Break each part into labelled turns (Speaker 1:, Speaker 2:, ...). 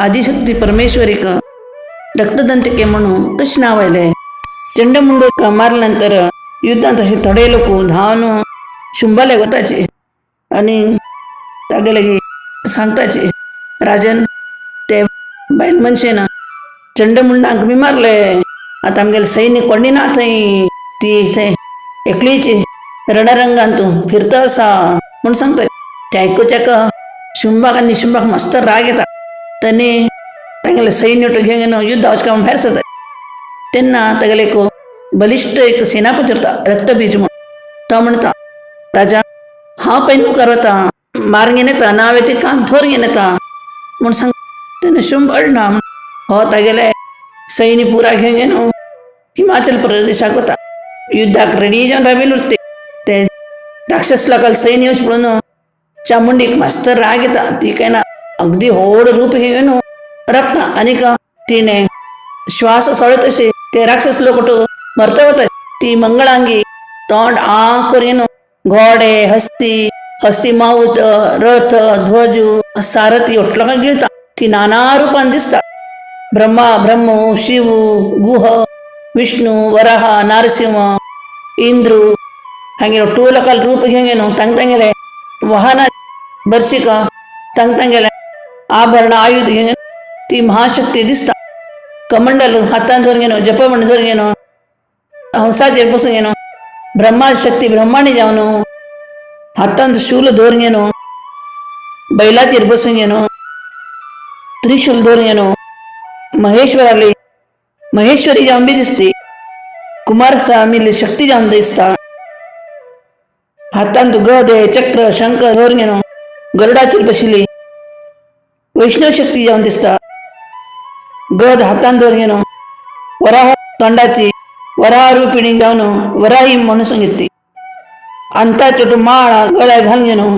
Speaker 1: आदिशक्ती परमेश्वरीक रक्तदंतिके म्हणून कशें नांव आयलें? चंडमुंडूक मारले नंतर युद्धांत अशे थोडे लोक धांवन शुंभाले वताचे आनी तागे लागीं सांगताचे, राजन, ते बायल मनशेन चंडमुंडांक बी मारले, आतां आमगेले सैन्य कोणी ना थंय, ती थंय एकलीच रणरंगांत फिरता आसा म्हूण सांगता. तें आयकुच्याक शुंभाक आनी निशुंभाक मस्त राग येता. तांणी तांगेलें सैन्य घेवन युद्ध वचका म्हूण भायर सरता. तेन्ना तागेले एक बलिश्ट एक सेनापती उरता, रक्तबीज म्हूण. तो म्हणटा, राजा, हांव पळय मुखार वता, मारून घेवन येता, ना हांवें तिका धरून घेवन येता म्हूण सांग. तेन्ना शुंभ अडना. हो तागेले सैन्य पुरा घेवन घेवन हिमाचल प्रदेशाक वता. युद्धाक रेडी जावन राविल्ले उरता. ते राक्षस लोकांले सैन्य येवचें पळोवन चामुंडीक मास्तर राग येता. ती काय ना अगदी व्हड रूप घेवन राबता आनीक तिणें श्वास सोडत अशे ते राक्षस लोक मरता वता. ती मंगळांगी तोंड आ करून घोडे, हस्ती, हस्ती माऊत, रथ, ध्वज, सारथी लोकांक गिळता. ती नाना रुपान दिसता. ब्रह्मा, ब्रह्म, शिव, गुह, विष्णू, वराह, नारसिंह, इंद्र हांगेले ಒಟ್ಟು लोकांले रूप घेवन घेवन तांग तांगेले वाहना बरसिक तांग तांगेले आभरण आयुध घेवन ती महाशक्ती दिसता. कमंडल हातान धरून घेवन, जप म्हण धरून घेवन, हंसाचेर बसून घेवन, ब्रह्मा शक्ती ब्रह्मांडी जावन हातांत शूल धरून घेवन, बैलाचेर बसून घेवन, त्रिशूल धरून घेवन, महेश्वराली महेश्वरी जावन बी दिसती, कुमारस्वामीली शक्ती जावन दिसता. हातांत गदे, चक्र, शंख धरून घेवन गरुडाचेर बशिल्ली वैष्णव शक्ती जावन दिसता. गद हातांत धरून घेवन वराह तोंडाची वराह रुपिणी जावन वराही म्हणून सांगितली. अंताचे माळ गळ्यात घालून घेवन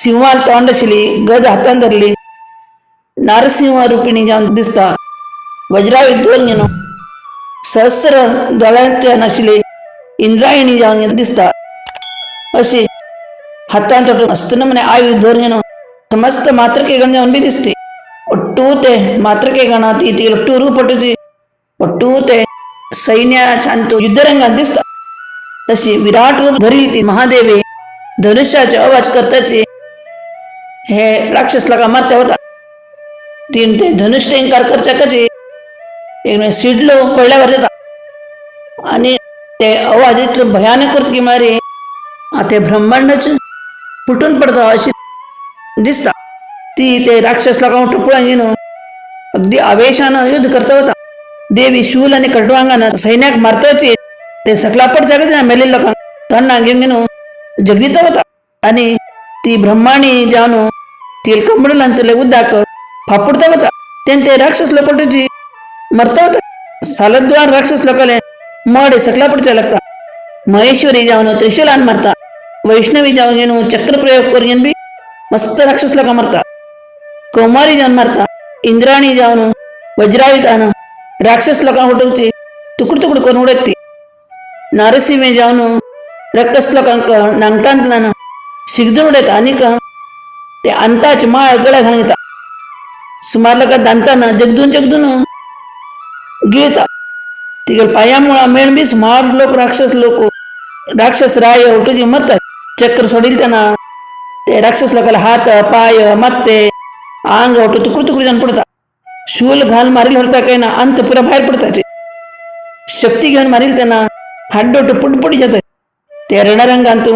Speaker 1: सिंहाल तोंड आशिल्ली गद हातांत धरली नारसिंह रुपिणी जावन दिसता. वज्रायुध धरून घेवन सहस्र दोळ्यांच्यान आशिल्ली इंद्रायणी जावन दिसता. अशी हातांत मस्त नमुने आयुध धरून घेवन समस्त मातृकेगण जावन बी दिसते. ಒಟ್ಟು ते मातृकेगण ती ती ಒಟ್ಟು रूपटूची ಒಟ್ಟು ते सैन्याच्या युद्धरंगात दिसता. तशी विराट रूप धरली ती महादेवी धनुष्याचे आवाज करताची हे राक्षस लोकां मारच्या वता. तीन ते धनुष टेंकार करच्या कशी एक सिडलो पडल्यावर येता आणि ते आवाज इतलो भयानक करता की मारे ते ब्रह्मांडच फुटून पडता अशी दिसता. ती ते राक्षस लोकांक टोपळां घेवन अगदी आवेशानं युद्ध करता वता. देवी शूल आणि खट्वांगानं सैन्याक मारताची ते सकला पडच्या ना मेलेल्या लोकांक तोंडा घेवन घेवन जगदिता वता. आणि ती ब्रह्माणी जावन ती कमंडलांतले उदक फापुडता वता. तेन ते राक्षस लोकांची मरता वता. सालद्वार राक्षस लोकांले मड सकला पडच्या लागता. महेश्वरी जावन त्रिशूलान मारता. वैष्णवी जावन घेवन चक्र प्रयोग करून बी मस्त राक्षस लोकां मारता. कौमारी जावन मारता. इंद्राणी जावन वज्रायुधान राक्षस लोकांक उडोवची तुकड तुकड करून उडयती. नारसिंह जावन राक्षस लोकांक नांगटांतल्यान शिगदून उडयता आनीक ते अंताची माळ गळ्या घालून घेता. सुमार लोकां दांतान जगदून जगदून गिळता. तिगे पांया मेळ बी सुमार लोक राक्षस लोक राक्षस राय उठूची मरतात. चक्र सोडील त्यांना ते राक्षस लोकांना हात पाय मारते आंग ओटू तुकडू तुकडू जावन पडता. शूल घाल मारील होता काय ना अंत पुरा बाहेर पडताचे. शक्ती घेऊन मारील त्यांना हाड्डोट पुटपुटी जात. ते रणरंगांत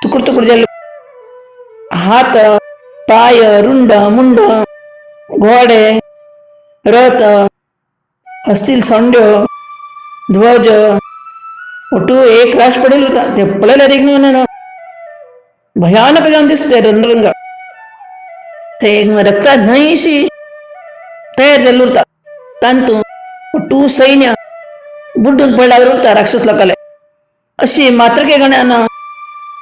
Speaker 1: तुकड तुकड जाल्ले हात पाय रुंड मुंड घोडे रथ हस्तील सोंड्यो ध्वज ಒಟ್ಟು एक राश पडेल होता. ते पळयल्यार एक न्हू भयानक जावन दिसते रणरंग. ते एक रक्तात न्हंयशी तयार जाल्ले उरता. तांतू ಒಟ್ಟು सैन्य बुड्डून पडल्यावर उरता राक्षस लोकाले. अशी मातृके गणान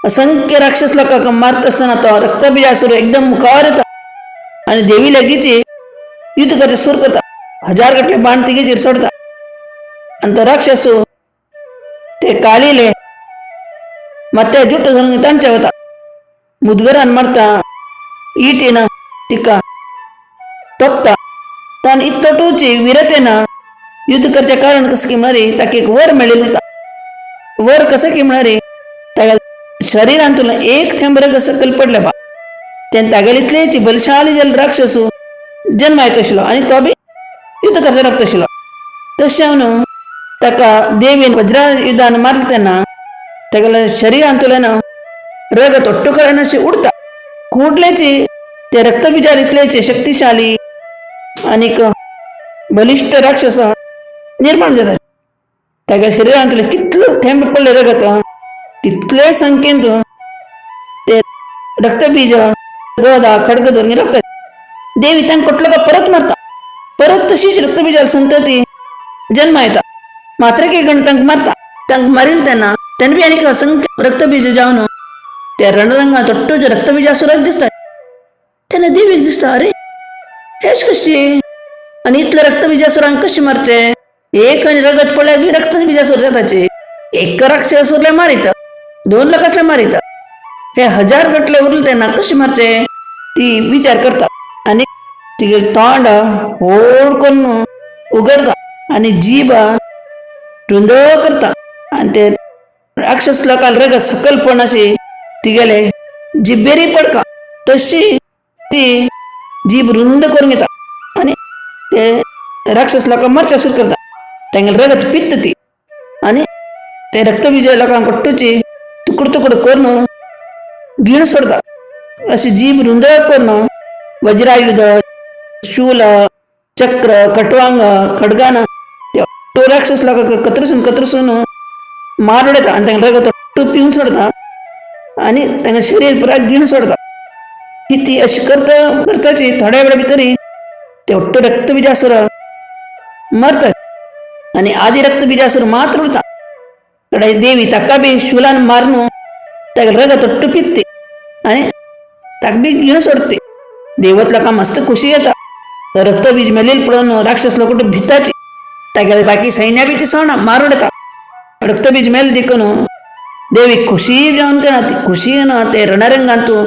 Speaker 1: असंख्य राक्षस लोकांक मारत आसतना तो रक्तबीजासूर एकदम मुखावर येता आणि देवी लागींच युद्ध करचे सुरू करता. हजार गटले बाण तिगेचेर सोडता आणि तो राक्षस ते कालीले ಮತ್ತೆ ಜುಟ್ಟು धरून तांचे वता. मुदगरान मारता, इटीन तिका तोपता. तान इतलो टोची विरतेन युद्ध करचे कारण कसं की म्हणारे ताका एक वर मेळिल्लो उरता. वर कसं की म्हणारे ताका शरीरांतून एक थेंब रगत सकयल पडले बा तेन्ना तागेले इतलेची बलशाली जल राक्षसू जन्म येत आशिल्लो आनी तो बी युद्ध करचो लागता आशिल्लो. तशें न्हू ताका देवीन वज्रायुधान मारले तेन्ना तागेल्या शरिरांतल्यान रगत ഒट्टू कडेन अशें उडता. कुडल्याची ते रक्तबिजार इतल्याचे शक्तिशाली आनीक बलिश्ट राक्षस निर्माण जाता. ताच्या शरिरांतले कितलो थेंब पडले रगत तितले संख्येन ते रक्तबीज गदा खडग धरून रक्त देवी तांकां कोटलो का परत मारता. परत तशीच रक्तबीजा संतती जन्म येता. मात्र गण तांकां मारता. तांकां मारील तेन्ना तेन्ना बी आनीक असंख्य रक्तबीज जावन त्या रणरंगात ഒट्टूच रक्तबीजासुरच दिसतात. तेन्ना देवीक दिसता, अरे हेच कशी आनी इतले रक्तबीजासुरांक कशें मारचे? एक आनी रगत पडल्यार बी रक्तबीजासूर जाताचे. एक राक्षसूरला मारित, दोन लोकांसले मारित, हे हजार गटले उरले तेन्ना कशें मारचे ती विचार करता आनी तिगे तोंड व्हड करून उगडता आनी जीभ रुंद करता आनी ते राक्षस लोकांक रगत सकयल पडना अशी तिगेले जिब्बेरी पडका तशी ती जीभ रुंद करून घेता आनी ते राक्षस लोकांक मारचे सुरू करता. तांगेलें रगत पित्त ती आनी ते रक्तबीज लोकांक कट्टूची तुकडो तुकडो करून गिळ सोडता. अशी जीभ रुंद करून वज्रायुध, शूल, चक्र, खटवांग, खडगान ते तो राक्षस लोकांक कतरसून कतरसून मार उडयता आनी तांकां रगत ഒट्टू पिवन सोडता आनी तांकां शरीर पुराय गिळ सोडता. ही ती अशी करता करताची थोड्या वेळा भितरी ते ഒट्टू रक्तबीजासूर मरतात आनी आदी रक्तबीजासूर मात्र उरता. कडे देवी ताका बी शूलान मारून ताका रगत ഒट्टू पित्ती आनी ताका बी गिळ सोडते. देवत लोकांक मस्त खुशी येता. रक्तबीज मेलेल पळोवन राक्षस लोक भिताची. तागेले बाकी सैन्या बी ती सोडना, मारून येता. रक्तबीज मेल देखून देवी खुशी जावन तेन्ना ती खुशी ना ते रणरंगांतू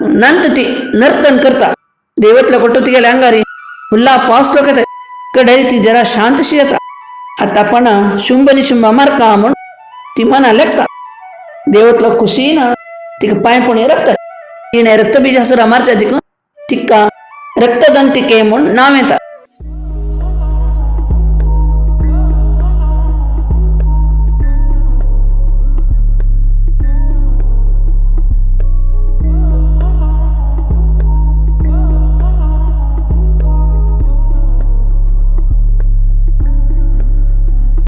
Speaker 1: नंत ती नर्तन करता. देवत लोक तिगेल्या अंगारी फुल्ला पावस लोक येता. कडे ती जरा शांतशी येता. आता पण शुंभ निशुंभ मारका म्हूण ती मना लेखता. देवत लोक खुशी ना तिका पांय पण रखतात. तिणें रक्तबीजासुरा मारच्या देखून तिका रक्तदंतिके म्हूण नांव येता.